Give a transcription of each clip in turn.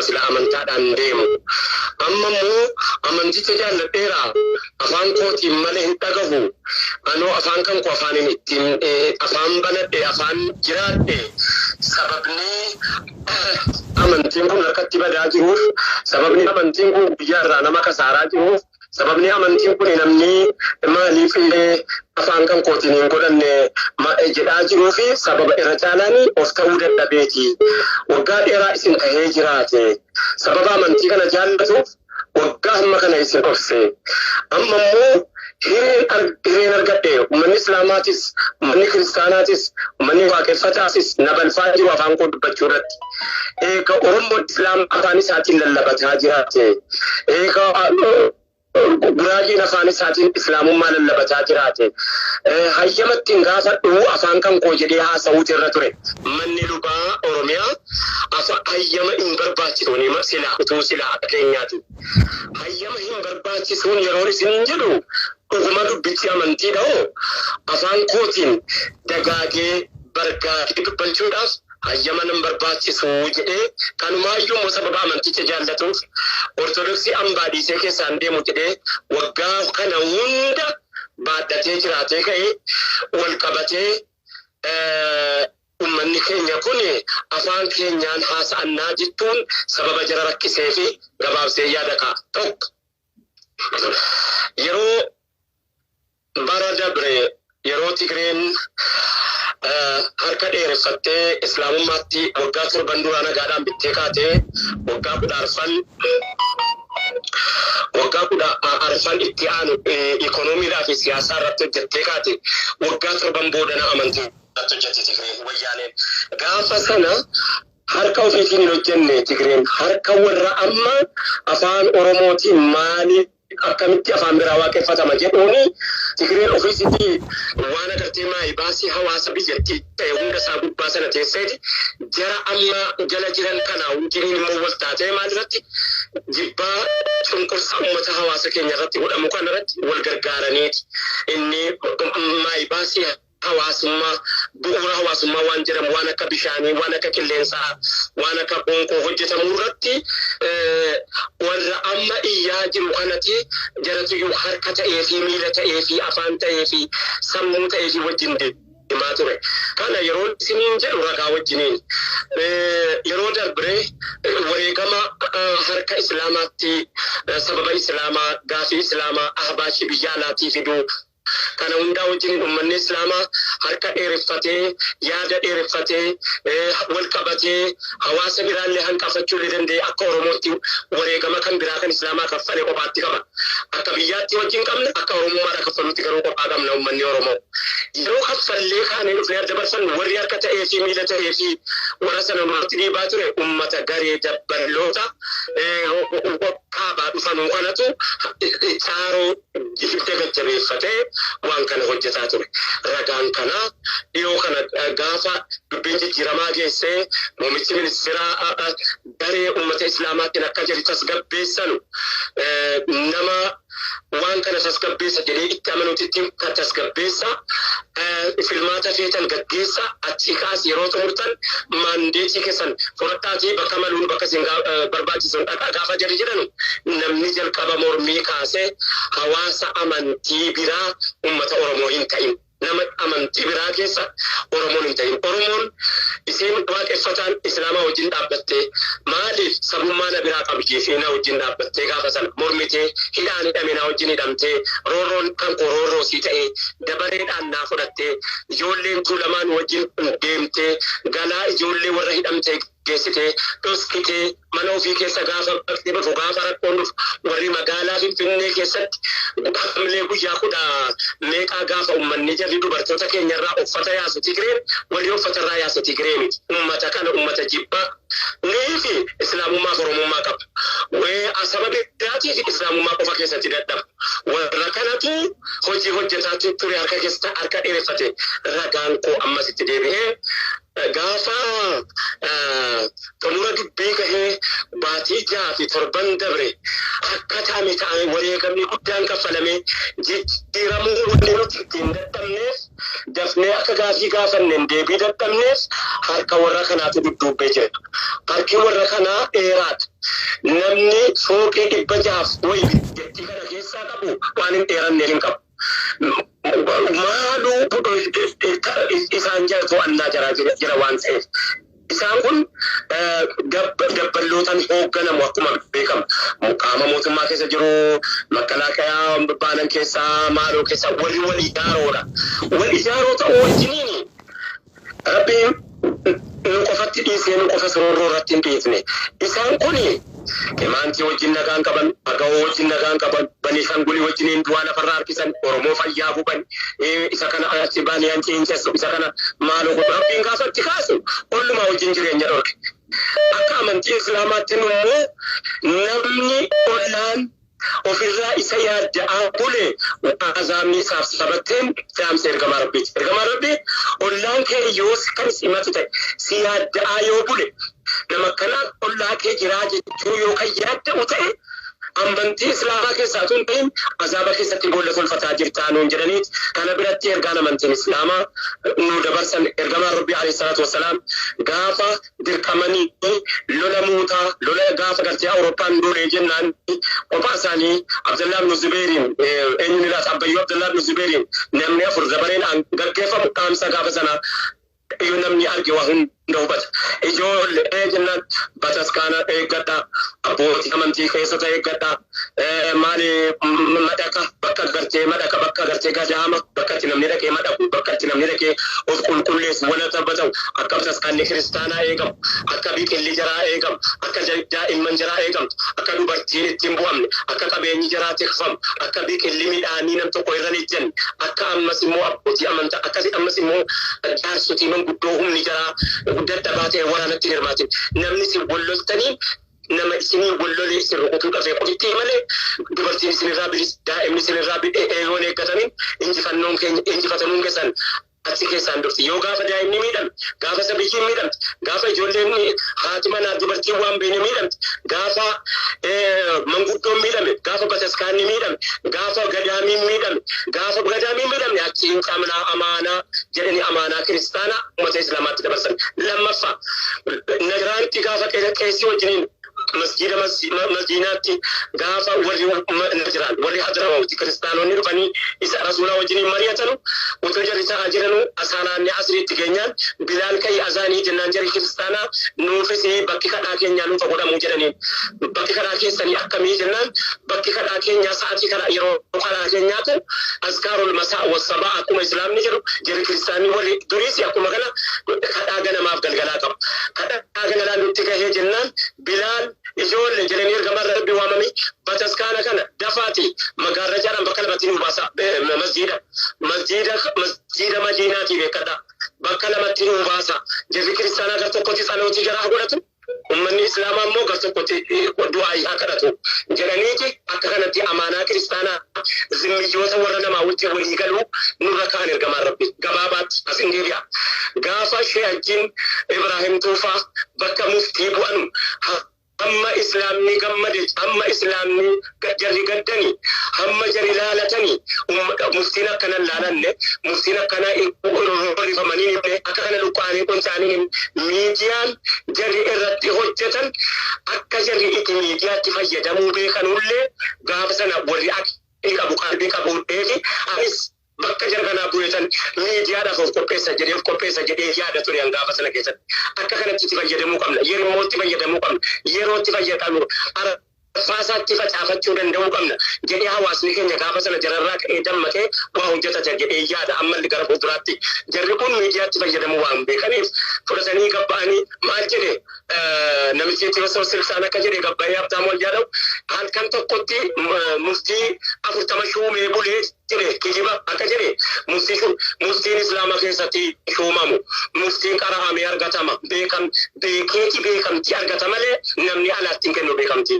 Warra sila amantaadhaan deemu. Amma immoo amanticha jaalladheera, afaan kootiin malee hin dhagahu. Anoo afaan kan koo afaaniin ittiin afaan banadhe, afaan jiraadhe, sababni amantiin kun harkatti badaa jiruuf, sababni amantiin kun guyyaa irraa nama kasaaraa jiruuf, sababni amantiin kun namni maaliif afaan kan kootiin hin godhanne jedhaa jiruu fi sababa irra caalaan of ta'uu dadhabeeti. Waggaa dheeraa isin tahee jiraate. Sababa amantii kana jaallatuuf waggaa hamma kana isin obse. Amma immoo hireen argadhe, uummanni Islaamaatis, uummanni Kiristaanaatis, uummanni Waaqeffataasis na balfaa jiru afaan koo dubbachuu irratti. Eega Oromoon Islaam afaan isaatiin lallabataa jiraate. Eega Guraageen afaan isaatiin Islaamummaa lallabataa jiraate. Hayyamatti hin gaafadhu afaan kan koo jedhee haasa'uutu irra ture. Manni lubaa Oromiyaa hayyama hin barbaachisuun silaa utuu silaa akka keenyaati. Hayyama hin barbaachisuun yeroo isin jedhu, dhuguma dubbichi amantiidha hoo, afaan kootiin dagaagee bargaagee dubbachuudhaaf hayyama nan barbaachisu jedhee, kanumaayyuu immoo sababa amanticha jaallatuuf Ortodoksii ambaa dhiisee keessaan deemu jedhee waggaa kana hunda baadhatee jiraatee ka'ee wal qabatee, uummanni keenya kun afaan keenyaan haasa'annaa jechuun sababa jara rakkisee fi gabaabsee yaada ka'a. Tokko, yeroo bara dabre, yeroo Tigreen harka dheereffattee Islaamummaatti waggaa 7 duraa nagaadhaan bittee kaatee, waggaa 14, waggaa 14 itti aanu ikoonomiidhaa fi siyaasaa irratti hojjettee kaate, waggaa 7 boodana amantii irratti hojjette Tigreen. Wayyaaneen gaafa sana harka ofiitiin hin hojjenne. Tigreen harka warra amma afaan Oromootiin maaliif, akkamitti afaan biraa waaqeffatama jedhuuni, Tigreen ofiisitti waan agartee maayi baasii hawaasa biyyattii ta'e hunda isaa gubbaa sana teesseeti, jara amma jala jiran kana wajjiniin immoo wal taatee, maal irratti, jibbaa cunqursaa uummata hawaasa keenya irratti godhamu kana irratti wal gargaaraniiti. Inni maayi baasii hawaasummaa, bu'uura hawaasummaa waan jedhamu, waan akka bishaanii, waan akka qilleensaa, waan akka qoonqoo hojjetamu irratti warra amma iyyaa jiru kanatti jaratuyyuu harka ta'ee fi miila ta'ee fi afaan ta'ee fi sammuu ta'ee fi wajjin deemaa ture. Kana yeroo isiniin jedhu ragaa wajjiniin. Yeroo darbre wareegama harka Islaamaatti, sababa Islaamaa, gaafii Islaamaa, ahbaashii biyya alaatii fiduu kana hundaa wajjin uummanni Islaamaa harka dheereffatee, yaada dheereffatee, wal qabatee, hawaasa biraallee hanqafachuu illee danda'e, akka Oromootti wareegama kan biraa kan Islaamaa kaffale kophaatti qaba. Akka biyyaatti wajjin qabna, akka Oromummaadha kaffaluutti garuu kophaa qabna uummanni Oromoo. Yeroo kaffallee kaanee dhufnee adda barfannu, warri harka ta'ee fi miila ta'ee fi warra sana nurratti dhiibaa ture uummata garee dabballoota kaabaa dhufanuu kanatu caaroo hidda gajjabeeffatee waan kana hojjetaa ture. Ragaan kanaa dhiyoo kana gaafa dubbiin jijjiiramaa geessee, muummichi ministeeraa garee uummata Islaamaatiin akka jedhu tasgabbeessanu, nama waan kana tasgabbeessa jedhee itti amanuutitti kan tasgabbeessa, filmaata feetan gaggeessa, achii kaas yeroo xumurtan maandeetii keessan fudhadhaatii bakka maluun bakka isin barbaachisun dhaqaa gaafa jedhu jedhanu, namni jalqaba mormii kaasee hawaasa amantii biraa uummata Oromoo hin ta'in. Nama amantii biraa keessa Oromoon hin ta'in. Oromoon isiin waaqeffataan Islaamaa wajjin dhaabbattee, maaliif sabummaa na biraa qabdii fi na wajjin dhaabbattee, gaafa sana mormitee, hidhaan hidhame na wajjin hidhamtee, roorroon kan koo roorroo sii ta'ee dabareedhaan naa fudhattee, ijoolleen tuulamaan wajjin deemtee, galaa ijoollee warra hidhamtee geessitee, dhoskitee, mana ofii keessa gaafa baqtee dhufu, gaafa rakkoon dhufu, warri magaalaa Finfinnee keessatti hamlee guyyaa kudha meeqaa gaafa uummanni jarri dubartoota keenyarraa uffata yaasu Tigreen, warri uffata irraa yaasu Tigree miti. Ummata kana ummata jibbaa nuyi fi Islaamummaaf Oromummaa qaba. Saba biraatii fi Islaamummaa qofa keessatti dadhaba. Warra kanatu hojii hojjetaa ture, harka keessa harka dheereffate. Ragaan koo ammas itti deebi'ee, gaafa xumura dubbii gahee baatii 6 fi 7 dabre Akka ta'ame ta'ame wareegamni guddaan kaffalamee jijjiiramuu wanti nuti ittiin dadhabneef, dafnee akka gaafii gaafanneen deebii dadhabneef, harka warra kanaatu dudduubbee jira. Harki warra kanaa dheeraadha. Namni fooqii 600 wayi biyyattii kana keessaa qabu waan hin dheeranne hin qabu. Maaluu isaan jala to'annaa jaraa jira waan ta'eef. Isaan kun dabballootaan hoogganamu akkuma beekamu. Qaama mootummaa keessa jiru, makkalaakayaa baanan keessaa, maaloo keessaa warri wal ijaaroodha. Wal ijaaroo ta'uu wajjiniini Rabbiin nu qofatti dhiisee nu qofa soroorroo irratti hin dhiifne. Isaan kuni Qimaantii wajjin nagaan qaban, Agawoo wajjin nagaan qaban, Baniishangulii wajjiniin du'aa lafarraa harkisan, Oromoo fayyaa guban, isa kana achi baanii hanciincessu, isa kana maaloo godhu. Rabbiin gaafa itti kaasu ollumaa wajjin jireenya dhorke. Akka amantii Islaamaatti immoo namni ollaan ofirraa isa yaadda'aa bule azaabni isaaf sabatteen dhaamsa ergamaa Rabbiiti. Ergamaan Rabbii ollaan kee yoo kan simatu ta'e si yaadda'aa yoo bule, nama akkanaa ollaa kee jiraa jechuu yoo kan yaadda'u ta'e, amantii Islaamaa keessaa tun ta'in azaaba keessatti boolla tolfataa jirtaa nuun jedhaniit. Kana biratti ergaan amantiin Islaamaa nu dabarsan, ergamaan Rabbii alayhi salaatu wassalaam gaafa dirqamanii lola Muutaa, lola gaafa gartee Awurooppaan duulee jennaan, kophaa isaanii Abdallaa ibn Zubeeriin, eenyuun ilaata, Abbayyuu Abdallaa ibn Zubeeriin namni afur dabareen gaggeeffamu, dhaamsa gaafa sanaa iyyuu namni arge waa hunda hubata. Ijoollee jennaan bataskaana eeggadhaa, abbootii amantii keessota eeggadhaa, maali madaka, bakka gartee madaka, bakka gartee gadaama, bakka itti namni dhaqee madaqu, bakka itti namni dhaqee of qulqulleessu, wala tabbatamu, akka bataskaanni kiristaanaa eegamu, akka biqilli jaraa eegamu, akka daa'imman jaraa eegamtu, akka dubartiin itti hin bu'amne, akka qabeenyi jaraa tikfamu, akka biqilli midhaanii nam tokko irra hin ejjanne, akka ammas immoo abbootii amantaa, akkasi ammas immoo jaarsotii manguddoo humni jaraa dadhabaa ta'e waraanatti hin hirmaatin. Namni isin wal loltanii nama isinii wal lolee isin rukutuu dhafee qofitti malee, dubartiin isinirraa bilis, daa'imni isinirraa yoon eeggatamin injifannoon keenya injifatamuun keessan achi keessaan dhufti. Yoo gaafa daa'imni miidhame, gaafa sabiyyiin miidhamte, gaafa ijoolleen haati manaa dubartiin waan beene miidhamte, gaafa manguddoon miidhame, gaafa bataskaanni miidhame, gaafa gadaamiin miidhame, gaafa gadaamiin miidhamne achi hin qabnaa amaanaa jedhanii amaanaa kiristaanaa uummata Islaamaatti dabarsan. Lammaffaa, Najraanitti gaafa qeessii wajjiniin masjiida Madiinaatti gaafa warri Najraan, warri Hadramawti kiristaanonni dhufanii isa rasuulaa wajjiniin mari'atanu, utuu jarri ta'aa jiranu asaanaanni asriitti geenyaan, "Bilaal, ka'i azaanii" jennaan, jarri kiristaanaa "Nuufis bakki kadhaa keenyaa nuufa godhamuu" jedhaniin. "Bakki kadhaa keessanii akkamii?" jennaan, "Bakki kadhaa keenyaa sa'atii kadhaa, yeroo kadhaa keenyaatu azkaarul masaa wassabaa," akkuma Islaamni jedhu jarri kiristaanni warri duriis akkuma kana kadhaa ganamaaf galgalaa qabu. Kadhaa galgalaa nutti gahee jennaan, "Bilaal, ijoollee" jedhanii ergamaan Rabbi waamamii, "Bataskaana kana dafaati magaarrajaadhaan bakka lamatti nu baasa, masjiida Madiinaatii beekadha, bakka lamatti nu baasa. Jarri kiristaanaa gar tokkotti tsalootii jaraa godhatu, ummanni Islaamaa immoo gar tokkotti du'aa haa kadhatu" jedhaniiti. Akka kanatti amaanaa kiristaanaa zimmiyyoota warra namaa wajjin walii galuu nurra kaan ergamaan Rabbi. Gabaabaatti asin deebi'a. Gaafa Sheehajjiin Ibraahim Tuufaa bakka muftii bu'anu, hamma Islaamni gammade, hamma Islaamni jarri gaddanii, hamma jarri laalatanii, muftiin akkana laalanne, muftiin akkana rifamanii himne, akka kana luqqaanii qoncaanii himne. Miidiyaan jarri irratti hojjetan, akka jarri itti miidiyaatti fayyadamuu beekanullee, gaafa sana warri aqlii qabu, qalbii qabu dheefi, anis bakka jara kanaa bu'eetan miidiyaadhaaf of qopheessa jedhee yaada ture gaafa sana keessatti. Akka kanatti itti fayyadamuu qabna, yeroo itti fayyadamuu qabna, yeroo itti fayyadamuu arfaasaatti facaafachuu danda'uu qabna jedhee, hawaasni keenya gaafa sana jararraa ka'ee dammaqee waa hojjetata jedhee yaada. Ammalli gara fuulduraatti jarri kun miidiyaatti fayyadamuu waan beekaniif fudhatanii gabba'anii maal jedhe namichi Tewoodiroos Silsaan akka jedhe gabbayee Habtaamuu Ayyaalaw halkan tokkotti muftii 40 shuumee bulee jedhe. Kijiba. Akka jedhe muftii muftiin Islaama keessatti shuumamu, muftiin qara'amee argatama, beekam beekeeti beekamtii argata malee namni alaatti hin kennu beekamtii.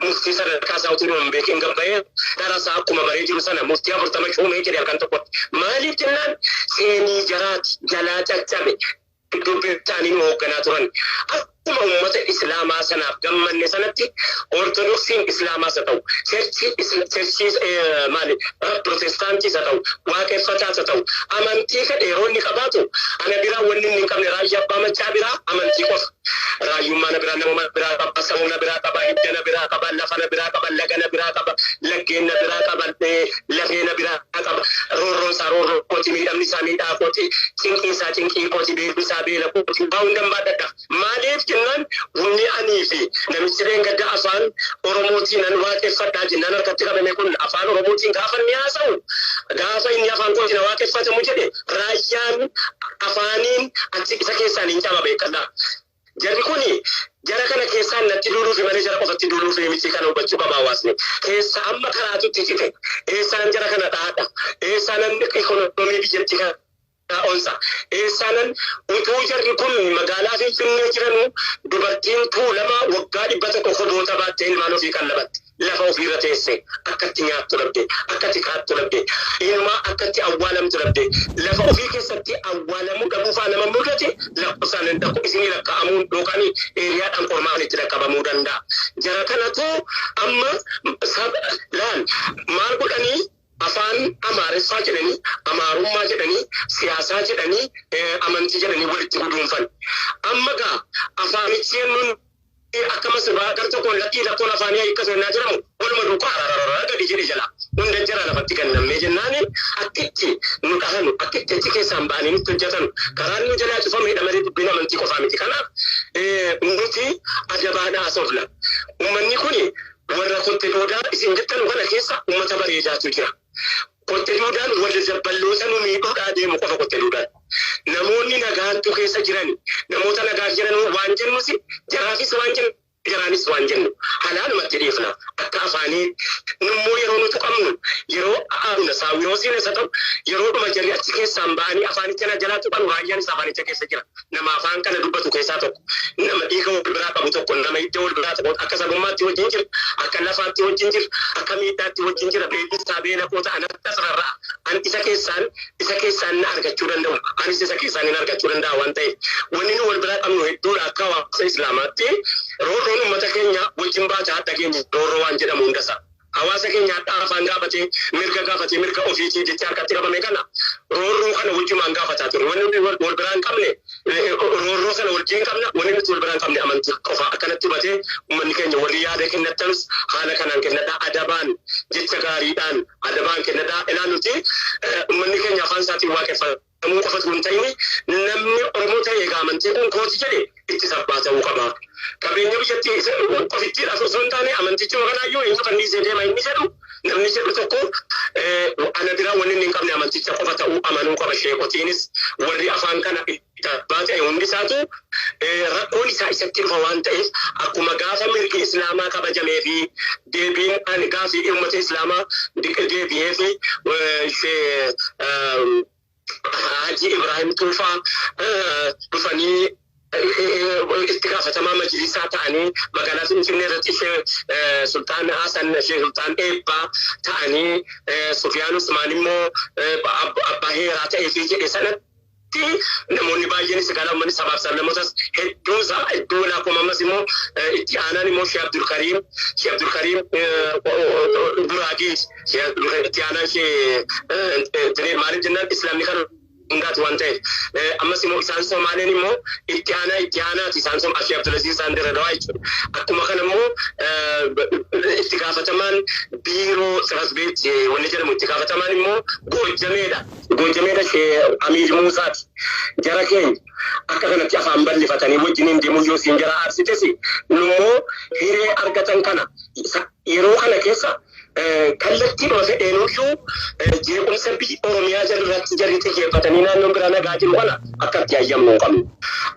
Muftii sadarkaa isaa utuu hin beekin gabbayee darasaa akkuma baree jiru sana muftii 40 shuumee jedhe halkan tokkotti. Maaliif jennaan, seenii jaraati jalaa caccabe, dubbii isaanii nu hoogganaa turan. Akkuma uummata Islaamaa sanaaf gammanne sanatti, Ortodoksiin Islaamaas haa ta'u, churchii maali, Protestaantiis haa ta'u, Waaqeffataas haa ta'u, amantii fedhe yeroo inni qabaatu, ana biraa wanni inni hin qabne, Raayyaa Abbaa Machaa biraa, amantii qofa. Raayyummaa na biraa, nama biraa qaba, sabuu na biraa qaba, hidda na biraa qaba, lafa na biraa qaba, laga na biraa qaba, laggeen na biraa qaba, lafee na biraa qaba. Roorroon isaa roorroo kooti, miidhamni isaa miidhaa kooti, cinqiin isaa cinqii kooti, beelli isaa beela kooti, waa hundan baadhadha. Maaliif jennaan, humni anii fi namichi leengadda afaan Oromootiin an waaqeffadhaa jennaan harkatti qabame kun, afaan Oromootiin gaafa inni haasa'u, gaafa inni afaan kootiin waaqeffatamu jedhe, raayyaan afaaniin achi isa keessaan hin caba, beekadhaa. Jarri kuni jara kana keessaan natti duuluufi malee jara qofatti duuluufi miti, kana hubachuu qaba hawaasni. Keessa amma karaatutti cite. Eessaan jara kana dhaadha? Eessaan ikonoomii biyyattii kana onsa? Eessaanan utuu jarri kun magaalaa Finfinnee jiranu, dubartiin Tuulama waggaa 100 koboota baattee ilmaan ofii qallabatti? Lafa ofiirra teesse akkatti nyaattu dhabde, akkatti kaattu dhabde, inumaa akkatti awwaalamtu dhabde. Lafa ofii keessatti awwaalamuu dhabuufaa nama mudate lakkoofsaan hin dhaqu, isinii lakkaa'amuun yookaan eeriyaadhaan qormaan itti dhaqqabamuu danda'a. Jara kanatu amma laal maal godhanii, afaan Amaariffaa jedhanii, Amaarummaa jedhanii, siyaasaa jedhanii, amantii jedhanii walitti guduunfan. Amma gaa afaanichi yennuun akkamas gar tokkoon lakkii lakkoon afaanii hiikkatu yennaa jedhamu, waluma duukaa arararara gadi jedhe jala hunda jara lafatti kennamee jennaani, akkitti nu dhahanu, akkitti achi keessaan ba'anii nutti hojjetanu, karaan nu jalaa cufameedha malee dubbiin amantii qofaa miti. Kanaaf nuti adabaadhaa haasofna. Uummanni kuni warra kotte duudaa isin jettanu kana keessa uummata bareedaatu jira. Kotte duudaan warra dabballoota nu miidhuudhaa deemu qofa kotte duudaan. Namoonni nagaattu keessa jiran, namoota nagaa jiran waan jennus, jaraafis waan jennu, jaraanis waan jennu halaalumatti dhiifna akka afaanii. Nummoo yeroo nuti qabnu, yeroo aaduna saawwiroosiin isa ta'u, yeroo dhuma jarri achi keessaan ba'anii afaanicha na jalaa tuqan, raayyaan isa afaanicha keessa jira. Nama afaan kana dubbatu keessaa tokko, nama dhiiga wal biraa qabu tokko, nama hidda wal biraa tokko, akka sabummaatti wajjin jira, akka lafaatti wajjin jira, akka miidhaatti wajjin jira. Beelli isaa beela koo ta'an akka sararraa an isa keessaan na argachuu danda'u, anis isa keessaan hin argachuu danda'a waan ta'eef, wanni nu wal biraa qabnu hedduudha. Akka hawaasa Islaamaatti roorroon uummata keenya wajjin baata hadha keenya, roorroo waan jedhamu hundasa. Hawaasa keenya hadhaa afaan gaafatee, mirga gaafatee, mirga ofiitii jecha harkatti qabame kana, roorroo kana wajjumaan gaafataa ture. Wanni nuti wal biraa hin qabne, roorroo sana wajjin qabna. Wanni nuti wal biraa hin qabne amantii qofa. Akkanatti hubatee uummanni keenya, warri yaada kennattanis haala kanaan kennadhaa, adabaan, jecha gaariidhaan adabaan kennadhaa. Ilaa, nuti uummanni keenya afaan isaatiin waaqeffatamuu qofatu hin ta'in, namni Oromoo ta'e egaa amantii kun kooti jedhe itti sabbaa ta'uu qaba. Qabeenya biyyattii qofittiidhaaf osoo hin taane, amantichi kanaayyuu eenyu kan dhiisee deema inni jedhu, namni jedhu tokko ana biraa wanni inni hin qabne amanticha qofa ta'uu amanuu qaba. Sheekotiinis warri afaan kana itti abbaa ta'e hundi isaatu rakkoon isaa isatti dhufa waan ta'eef, akkuma gaafa mirgi Islaamaa kabajamee fi deebiin ani gaafii uummata Islaamaa deebi'ee fi Haji Ibrahim Tuufaa dhufanii itti gaafatamaa majlisaa ta'anii, magaalaa Finfinnee irratti ishee Sultaan Hasan, ishee Sultaan Eebbaa ta'anii, Sufiyaan Usmaan immoo abbaa heeraa ta'ee fi jedhe sanatti, namoonni baay'eenis egaa uummanni sabaaf sablammootas hedduun isaa iddoo lakkuma. Ammas immoo itti aanaan immoo Sheekh Abdulkariim Guraagee, itti aanaan ishee maaliif jennaan, Islaamni kan hundaati waan ta'eef. Ammas immoo isaan Somaaleen immoo itti aanaa itti aanaati, isaan Sheekh Abdulaziz isaan Dirredawaa jechuudha. Akkuma kana immoo itti gaafatamaan biiroo tsifat beet wanni jedhamu, itti gaafatamaan immoo Goojjameedha. Goojjameedha, Sheekh Amiir Muusaati. Jara keenya akka kanatti afaan bal'ifatanii wajjiniin deemuu yoo siin jara aarsites, nummoo hiree argatan kana yeroo kana keessa kallattiidhuma fedheenuyyuu jeequmsa biyya Oromiyaa jalirratti jarri xiyyeeffatanii, naannoon biraa nagaa jiru kana akkatti hayyamnu hin qabnu.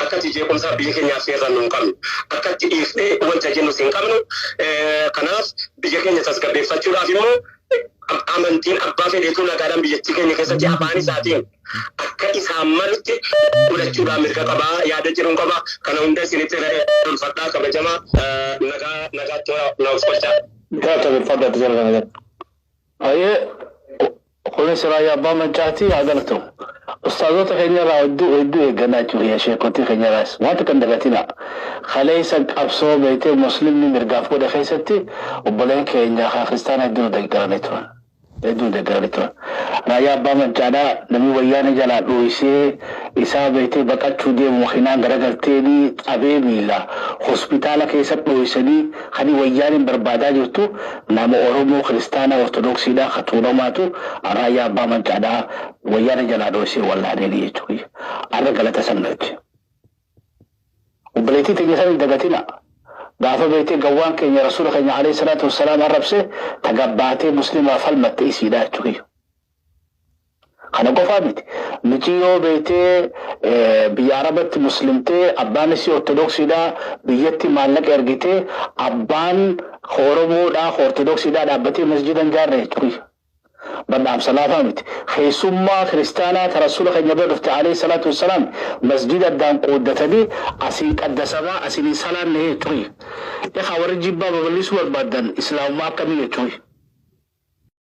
Akkatti jeequmsa biyya keenyaaf seerrannu hin qabnu. Akkatti dhiifnee wanta jennus hin qabnu. Kanaaf biyya keenya tasgabbeeffachuudhaaf immoo, amantiin abbaa fedheetu nagaadhaan biyyattii keenya keessatti afaan isaatiin akka isaan malutti fudhachuudhaan mirga qabaa yaada jedhuun qaba. Kana hunda isinitti ulfadhaa, kabajamaa, nagaa nagaatti na of qolchaa. Galatoomi, faddaatti jala kana. Ayyee. Kunis Raayyaa Abbaa Maccaatii haa galatomu. Ustaazota keenya irraa hedduu hedduu eeggannaa jechuudha, sheekotii keenya irraas. Wanta kan dagatina. Kaleessa qabsoo beektee muslimni mirgaaf godhe keessatti obboleen keenya kan kiristaana hedduu nu deeggaranii turan. Hedduu nu deeggaranii turan. Raayyaa Abbaa Maccaadhaa namni Wayyaanee jalaa dho'isee isaa beektee baqachuu deemu makiinaan garagalteenii qabee miila hospitaala keessa dho'isanii kan Wayyaaneen barbaadaa jirtu nama Oromoo kiristaanaa Ortodoksiidhaa ka tuulamaatu Raayyaa Abbaa Maccaadhaa Wayyaanee jalaa dho'isee wallaaneeni jechuudha. Arra galata san galche. Obboleettii teenya san hin dagatina. Gaafa beektee gawwaan keenya Rasuula keenya alayhi salaatu wassalaam arrabse tagabbaatee muslimaa falmatte isiidha jechuudha. Kana qofaa miti. Miciyyoo beektee biyya Arabatti muslimtee, abbaan isii Ortodoksiidha, biyyatti maallaqa ergitee, abbaan Oromoodha Ortodoksiidha dhaabbatee masjida hin jaarre jechuudha. Badhaamsa laafaa miti. Keessummaa kiristaanaa ta Rasuula keenya bira dhufte alayhi salaatu wassalaam masjida addaan qooddatanii asiin qaddasamaa asiin hin salaanne jechuudha. Egaa warri jibbaa babal'isuu barbaadan islaamummaa akkamii jechuudha?